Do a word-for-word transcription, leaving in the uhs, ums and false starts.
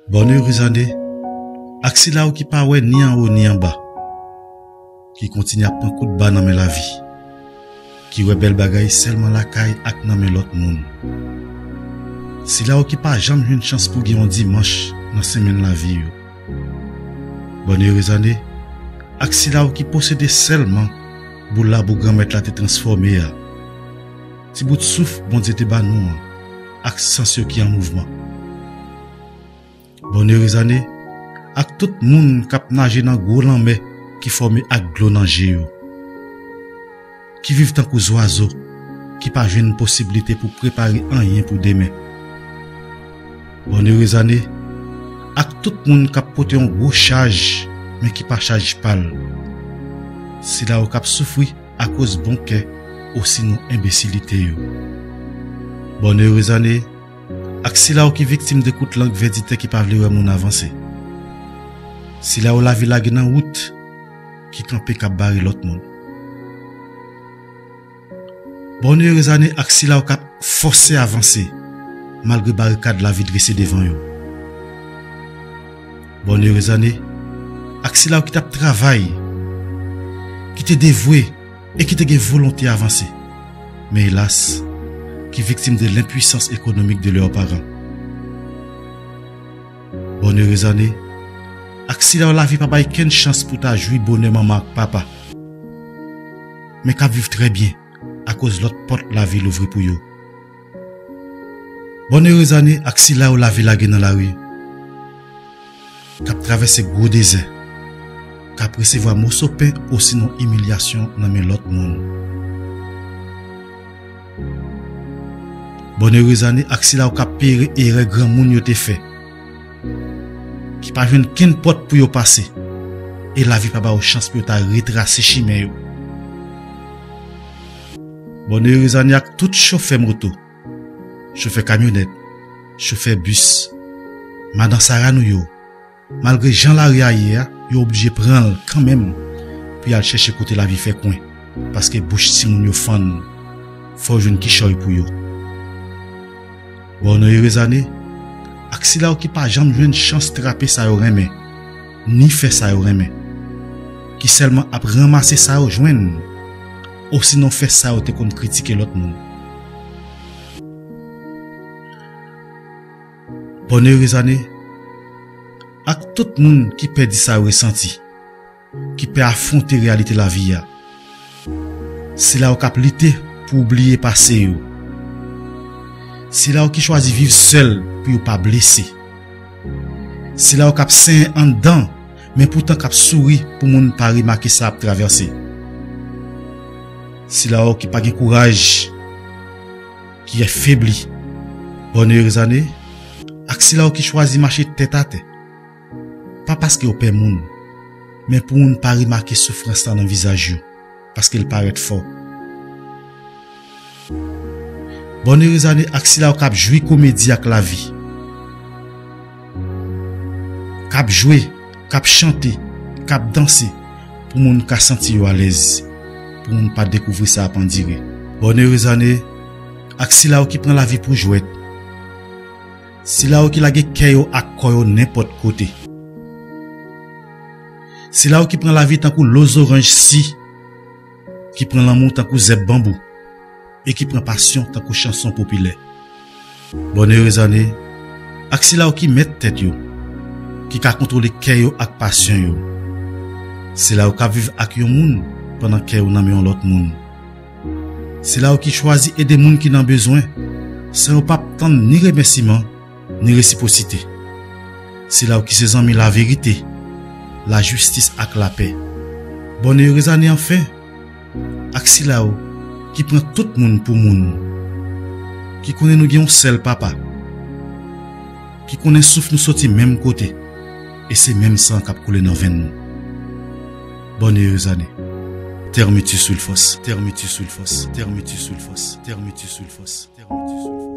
Bonne heureuse année ak sila yo ki pa wè ni anwo ni anba, ki kontinye ap pran kout ba nan men lavi, ki wè bèl bagay sèlman lakay ak nan men lòt moun. Sila yo ki pa janm jwenn chans pou gen yon dimanch nan semèn lavi yo. Bonne heureuse année ak sila yo ki posede sèlman boul labou Granmèt la te transfòme a, ti bout souf Bondye te ba nou an, ak sans yo ki an mouvman. Bonne heureuse année ak tout moun k ap naje nan gwo lanmè ki fòme ak dlo nan je yo, ki viv tankou zwazo ki pa jwenn posiblite pou prepare anyen pou demen. Bonne heureuse année ak tout moun k ap pote yon gwo chaj, men ki pa chaj pa l. Sila yo k ap soufri akoz bon kè osinon enbesilite yo. Bonne heureuse année ak sila yo ki viktim de kout lang vèditè ki pa vle wè moun avanse. Sila yo lavi lage nan wout ki kanpe k ap bare lòt moun. Bonne heureuse année ak sila yo k ap fòse avanse, malgre barikad lavi drese devan yo. Bonne heureuse année ak sila yo ki t ap travay, ki te devwe e ki te gen volonte avanse, men elas, ki viktim de lenpwisans ekonomik de leurs parents. Bonne heureuse année ak sila yo lavi pa bay kenn chans pou ta jwi bonè manman ak papa, men k ap viv trè byen akoz lòt pòt lavi louvri pou yo. Bonne heureuse année ak sila yo lavi lage nan lari, k ap travèse gwo dezè, k ap resevwa moso pen osinon imilyasyon nan men lòt moun. Bonne heureuse année ak sila yo k ap peye erè granmoun yo te fè, ki pa jwenn kenn pòt pou yo pase, e lavi pa ba yo chans pou yo ta retrase chimen yo. Bonne heureuse année ak tout chofè moto, chofè kamyonèt, chofè bis, madan sara nou yo, malgre jan lari a ye a, yo oblije pran l kanmenm pou y al chèche kote lavi fè kwen, paske bouch timoun yo fann, fò w jwenn kichòy pou yo. Bonne heureuse année ak sila yo ki pa janm jwenn chans trape sa yo renmen, ni fè sa yo renmen, ki sèlman ap ranmase sa yo jwenn, osinon fè sa yo te konn kritike lòt moun. Bonne heureuse année ak tout moun ki pè di sa yo resanti, ki pè afwonte reyalite lavi a. Sila yo k ap lite pou bliye pase yo. Sila yo ki chwazi viv sèl pou yo pa blese. Sila yo k ap senyen anndan, men poutan k ap souri pou moun pa remake sa ap travèse. Sila yo ki pa gen kouraj, ki febli. Bonne heureuse année ak sila yo ki chwazi mache tèt atè. Pa paske yo pè moun, men pou moun pa remake soufrans la nan vizaj yo, paske l parèt fò. Bonne heureuse année ak sila yo k ap jwi komedi ak lavi, k ap jwe, k ap chante, k ap danse, pou moun ka santi yo alèz, pou moun pa dekouvri sa ap andire. Bonne heureuse année ak sila yo ki pran lavi pou jwèt, sila yo ki lage kè yo ak kò yo nenpòt kote. Sila yo ki pran lavi tankou lo zoranj si, ki pran lanmou tankou zèb banbou, e ki pran pasyon tankou chanson popilè. Bonne heureuse année ak sila yo ki mèt tèt yo, ki ka kontwole kè yo ak pasyon yo. Sila yo k ap viv ak yon moun pandan kè yo nan men yon lòt moun. Sila yo ki chwazi ede moun ki nan bezwen, san yo p ap tann ni remèsiman, ni resipwosite. Sila yo ki se zanmi laverite, lajistis ak lapè. Bonne heureuse année anfen ak sila yo ki pran tout moun pou moun, ki konnen nou gen yon sèl papa, ki konnen souf nou soti menm kote, e se menm san k ap koule nan venn nou. Bonne heureuse année. Termitus Wilfos, Termitus Wilfos, Termitus Wilfos, Termitus Wilfos, Termitus Wilfos.